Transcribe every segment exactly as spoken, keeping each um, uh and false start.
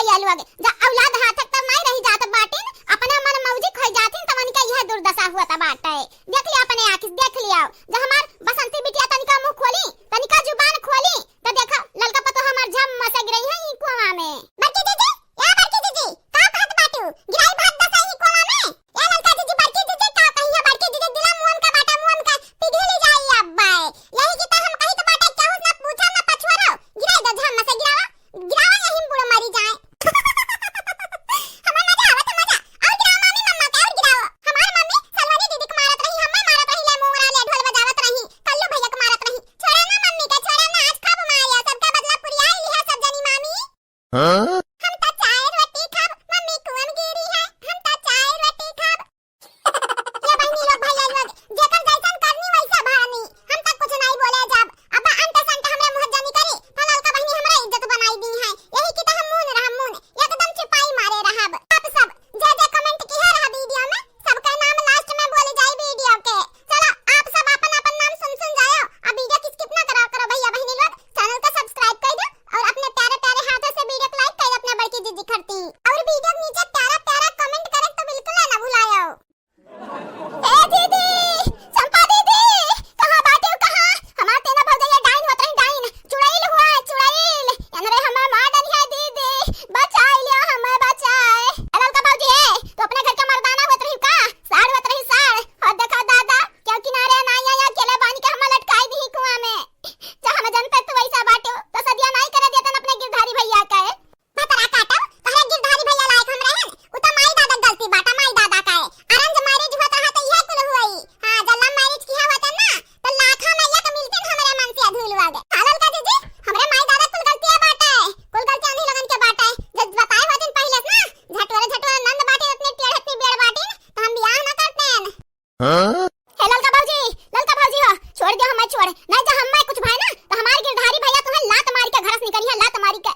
भैया लोग, जा औलाद हाथ तक तब नाहीं रही जात बाटिन, अपने मन मौजी खोई जातिन, तब इनका यह दुर्दशा हुआ था बाटे। देख लिया अपने आँखी से, देख लिया। जा हमार बसंती बिटिया तनिका मुँह खोली, तनिका जुबान खोली, तो देखा ललका पतोह हमार झम से गिरई है ई कुआं में। बड़की जीजी, ए बड़की जीजी, का कहत बाटू? गिराई भात दसा ई कुआं में? ए ललका जीजी, बड़की जीजी, का कही है बड़की जीजी, दिला मुअन का बाटा, मुअन का पिघली जाई अब्बे। यही की तो हम कही तो बाटे, केहू से ना पूछा ना पछुआरो, गिराई दो झम से गिरावा। गिरावा यही में बूड़ो मरी जाए। हमें मजा आवत है, मजा। और गिराओ मामी, मम्मा के और गिराओ। हमार मम्मी सलवनी दीदी के मारत रही, हमें मारत रही, ले मुंगरा, ले ढोल बजावत रही, कल्लू भैया के मारत रही। छोड़ा ना मम्मी के, छोड़ा ना, आज खाब माया, सबका बदला पुरिया लिहा सब जनी मामी। हाँ? हम तो चाय रोटी खाब, मम्मी कुआं में गिरी है, हम तो चाय रोटी खाब। ये बहिनी लोग, भैया लोग, जेकर जैसन करनी वैसा भरनी। हम तक कुछ नहीं बोले जब। अब अंट संट हमरे मुँह जनी करी, तो ललका बहिनी हमरा इज्जत बनाई दी है। यही की तो हम मुन रहब, मुन। एकदम चुपाई मारे रहब। आप सब जे जे comment किहे रहा video में, सबके नाम last में बोली जाई video के। चलो, आप सब अपन अपन नाम सुन सुन जाओ। अब video के skip ना करा करो भैया बहिनी लोग, channel का subscribe कर दो और अपने प्यारे प्यारे हाथों से video को like कर दो अपने बड़की जीजी खरती। और video के नीचे प्यारा प्यारा comment करे तो बिल्कुल ना भुलाओ। ए दीदी, चंपा दीदी, कहाँ बाटे हो, कहाँ? हमार तीनों भौजैया डाइन होत रही, डाइन। चुड़ैल हुआ है, चुड़ैल। एनरे हमें मार डरी है दीदी, बचाई लियो हमें, बचाए। ए ललका भौजी, ए, तू अपने घर का मर्दाना होत रही का? साढ़ होत रही, साढ़। और देखा दादा, क्यों किनारे ना आया, अकेले बांध के हमें लटकाई दी कुआं में। चाहे हम जनते तू वैसा बाटे हो, तो सदिया नाई करे देतन अपने गिरधारी भैया का। भतरा काटब, तोहरे गिरधारी भैया लायक हम रहन? उ त माई दादा क गलती बाटा, माई दादा का है। Arrange marriage होत रहा त इहे कुल हुई। हाँ, जब love marriage किहा होत ना, त लाखा में एक मिलतिन हमरे मन से अधूल हुआ गए। हाँ, ललका जीजी, हमरे माई दादा कुल गलतिया बाटे, कुल गलतिया उन्हीं लोगन के बाटे। जब बताए होतिन पहिले से ना, झटोरे झटोरे नंद बाटिन, इतनी टेढ़, इतनी बेड़ बाटिन, त हम बियाह ना करतेन। हाँ? हे ललका भौजी, ललका भौजी हो, छोड़ दियो हमें, छोड़। नहीं तो हमें कुछ भय ना, तो हमार गिरधारी भैया तुम्हें लात मारी के घर से निकली है, लात मारी के।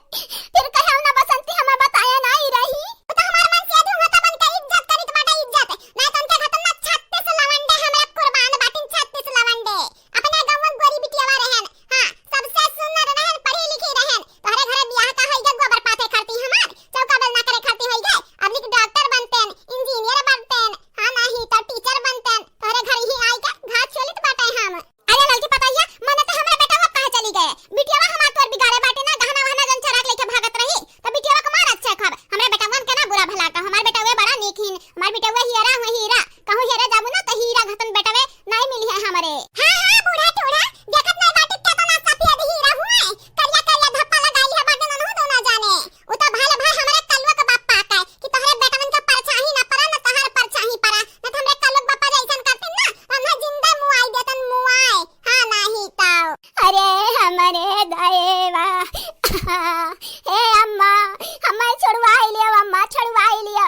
फिर कहे ना बसंती हमें बताया ना ही रही। तो हमार मन से अधू होता बन के इज्जत करी तुम्हारा इज्जत। ना तो उनके घर में छत्तीस लवंडे हमरा कुर्बान बाटिन, छत्तीस लवंडे। अपने गाँव में गोरी बिटियावा रहन। हाँ, सबसे सुंदर रहन, पढ़ी लिखी रहन। तोहरे घरे बियाह का होई के गोबर पाथे खरती हमार, चौका बेलना करे खरती होई के। अब निक डॉक्टर बनतेन, इंजीनियर बनतेन, हाँ नाही तो टीचर बनतेन। तोहरे घर ही आई के घास चोलित बाटे हम। अरे ललकी पतैया, मने तो हमरे बेटवा काहे चली गए? बिटियावा हमार तोर बिगाड़े बाटे ना, गहना वहना जन चोरा के लेके भागत रही, तो बिटियावा के मार अच्छा खाब। हमरे बेटवन के ना बुरा भला का, हमार बेटवे बड़ा नीक हीन, हमार बेटवे हीरा हुए हीरा। कहूँ हेरे जाबू ना तो हीरा घतन बेटवे नाई मिली है हमरे। हाँ, हाँ, बूढ़ा टूढ़ा, देखत नाई बाटी केतना सफेद हीरा हुए, करिया करिया धप्पा लगाई है बाटे ननहु दोनों जाने। उ तो भले भाई हमरे कलुआ के बाप पाके कि तोहरे बेटवन के परछाही ना परा, ना तोहर परछाही परा, ना तो हमरे कलुआ के बापा जैसन करतिन ना, तो हमने जिंदा मुआई देतन, मुआई। हाँ, नाही तो। अरे हमरे दएवा, हे अम्मा, हमें छोड़वाई लियो अम्मा, छोड़वाई लियो।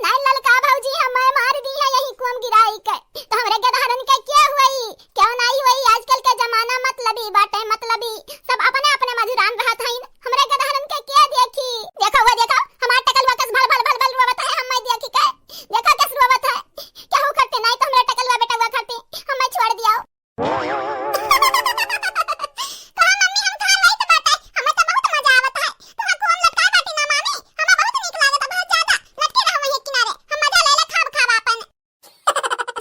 नहीं ललका भौजी हमें मार दी है यही कुआं गिराई के, तो हमरे गदहरन के क्या हुई, क्या नहीं हुई? आजकल के जमाना मतलबी बाटे, मतलबी। सब अपने अपने मझुरान रहत हईन, हमरे गदहरन के क्या देखी? देखो वो देखो, हमार टकलुआ कस भल भल भल भल रोवत है, हमें देखी के। देखो कस रोवत है, केहू खरते नहीं तो हमरे टकलुआ बेटवा खरते, हमें छोड़ दियो। कहा मम्मी हम खा लेत बाटे, हमें तो बहुत मजा आवत है। तोहार कुआं लटकाए बाटे ना मामी, हमें बहुत नीक लागत है, बहुत ज्यादा। लटके रहो वहीं किनारे, हम मजा ले ले खाब खाब आपन।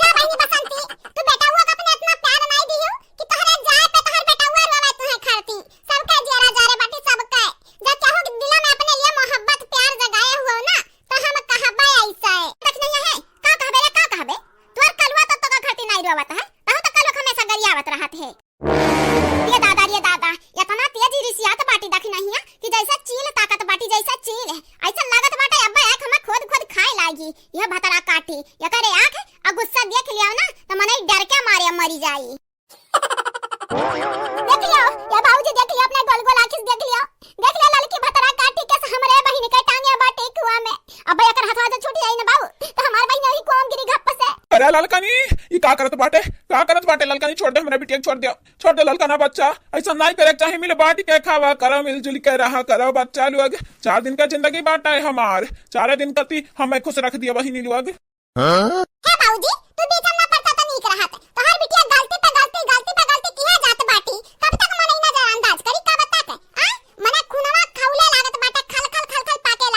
जा बहिनी बसंती, तू बेटउआ के अपने इतना प्यार नाई दिहू कि तोहरे जाए पे तोहर बेटउआ रोवे तुहे खरती। सबके जियरा जा रे बाटी सबके। जा केहू के दिला में अपने लिए मोहब्बत प्यार जगाए हुआ ना, तो हम कहबे ऐसे। देख नहीं है, का कहबे रे, का कहबे? तोर कलुआ तो तोका खरती नाई रोवत है, तहु तो कलुआ हमेशा गरियावत रहत है। रे दादा, रे दादा, इतना तेज रिसियात बाटी देखी नहीं है कि जैसे चील ताकत बाटी, जैसे चील। ऐसा लागत बाटे अब्बे आँख हमें खोद खोद खाए लागी। यह भतरा काटी, एकरे आँख और गुस्सा देख लियो ना तो मनई डर के मारे मरी जाई। देख लियो, ये बाबूजी देख लियो, अपने गोल गोल आँखी से देख लियो, देख लियो ललकी भतरा काटी के हमरे बहिन के टांगे बाटे कुआं में। अब एकर हथवा से छूट जाई ना बाबू, तो हमार बहिन वही कुआं में गिरी घप्प से। अरे ललकनी, ई का करत बाटे, का करत बाटे ललकनी? छोड़ दे हमरा बिटिया के, छोड़ दे। छोड़ दे ललका ना बच्चा, ऐसा नाई करे के चाही। मिल बांट के खावा करो, मिलजुल के रहा करो बच्चा लोग। चार दिन का जिंदगी बांटा है हमार, चारे दिन कती हमें खुश रख दिया बहिनी लोग। हाँ? हे बाबूजी, तू बीच में ना पड़ता तो नीक रहत। तोहार बिटिया गलती पे गलती, गलती पे गलती किया जात बाटी। कब तक मनई नजरअंदाज करी का बता के? आ? मने खुनवा खौले लागत बाटे, खल खल खल खल पाके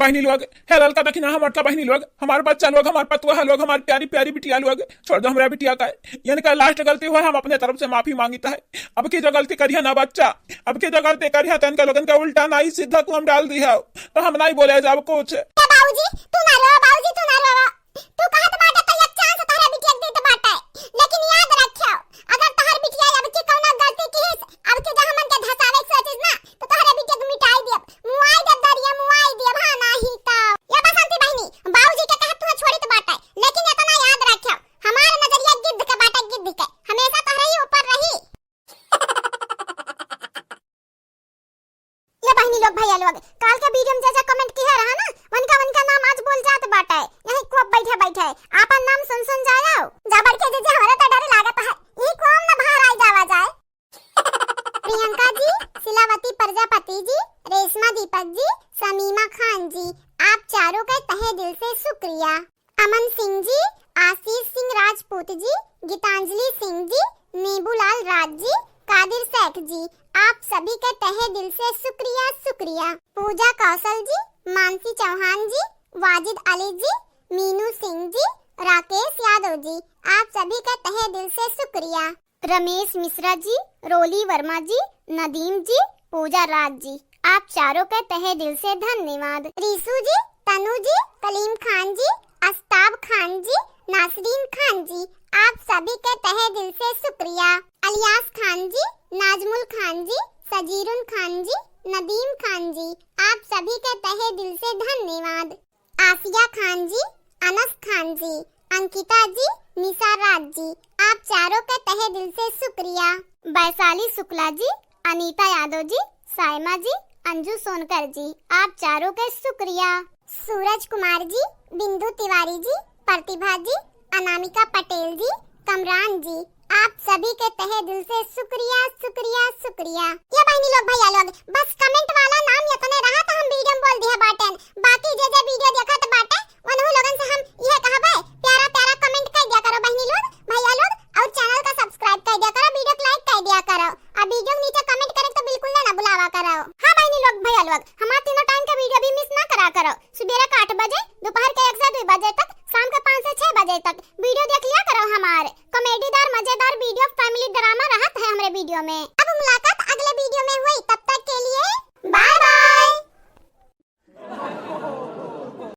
बहिनी लोग, हे ललका बहिना, हमार का बहिनी लोग, हमार बच्चा लोग, हमार पतुआ लोग, हमार प्यारी प्यारी बिटिया लोग, छोड़ दो हमरा बिटिया का। इनका last गलती हुआ, हम अपने तरफ से माफी मांगित है। अब की जो गलती करिया ना बच्चा, अब की जो गलती करिया, तो इनका लोगन का उल्टा नाई सीधा कुआं में डाल दिया, तो हम नाई बोले जाब कुछ। ए बाबूजी, तू ना रो, बाबूजी, तू ना रो। तू कहत बाटे त एक chance तोहरा बिटिया के देत बाटे, लेकिन याद रखियो, अगर तोहर बिटिया अब की कौनो गलती किहिस, अब की जो हमन के धसावे के सोचिस ना, तो तोहरा बिटिया के मिटाई दियब, मुआई दियब दरिया, मुआई दियब, हाँ, नाही तो। ए बसंती बहिनी, बाबूजी के कहत तुहा छोड़ित बाटे, लेकिन इतना याद रखियो, हमार नजरिया गिद्ध के बाटे, गिद्ध के, हमेशा तोहरे ही ऊपर रही। ए बहिनी लोग, भैया लोग, काल के video में जे जे comment किहे रहा ना, उनका, उनका नाम आज बोल जात बाटे। यहीं कोप बैठे बैठे आपन नाम सुन सुन जाओ। जबर के जे जे हमरे तो डर लागत है, ई कोप न बाहर आई जावा जाए। प्रियंका जी, सिलावती प्रजापति जी, रेशमा दीपक जी, समीमा खान जी, आप चारों के तहे दिल से शुक्रिया। अमन सिंह जी, आशीष सिंह राजपूत जी, गीतांजलि सिंह जी, नीबूलाल राज जी, कादिर शेख जी, आप सभी के तहे दिल से शुक्रिया, शुक्रिया। पूजा कौशल जी, मानसी चौहान जी, वाजिद अली जी, मीनू सिंह जी, राकेश यादव जी, आप सभी के तहे दिल से शुक्रिया। रमेश मिश्रा जी, रोली वर्मा जी, नदीम जी, पूजा राज जी, आप चारों के तहे दिल से धन्यवाद। रीशु जी, तनु जी, कलीम खान जी, अस्ताब खान जी, नासरीन खान जी, आप सभी के तहे दिल से शुक्रिया। अलियास खान जी, नाजमुल खान जी, सजीरुन खान जी, नदीम खान जी, आप सभी के तहे दिल से धन्यवाद। आसिया खान जी, अनस खान जी, अंकिता जी, निशा राज जी, आप चारों के तहे दिल से शुक्रिया। वैशाली शुक्ला जी, अनीता यादव जी, सायमा जी, अंजू सोनकर जी, आप चारों के शुक्रिया। सूरज कुमार जी, बिंदु तिवारी जी, प्रतिभा जी, अनामिका पटेल जी, कमरान जी, आप सभी के तहे दिल से शुक्रिया, शुक्रिया, शुक्रिया। ए बहिनी लोग, भैया लोग, बस comment वाला नाम एतने रहा तो हम video में बोल दिहे बाटेन। बाकी जे जे video देखत बाटे, उनहु लोगन से हम इहे कहबे, प्यारा प्यारा comment कर दिया करो बहिनी लोग, भैया लोग, और channel का subscribe कर दिया करो, video को like कर दिया करो, और video के नीचे comment करे तो बिल्कुल ना, ना भुलावा करो। हाँ बहिनी लोग, भैया लोग, हमार तीनों time का video भी miss ना करा करो। सुबेरे का आठ बजे, दोपहर के एक से दो बजे तक, शाम के पाँच से छह बजे तक video देख लिया करो हमार।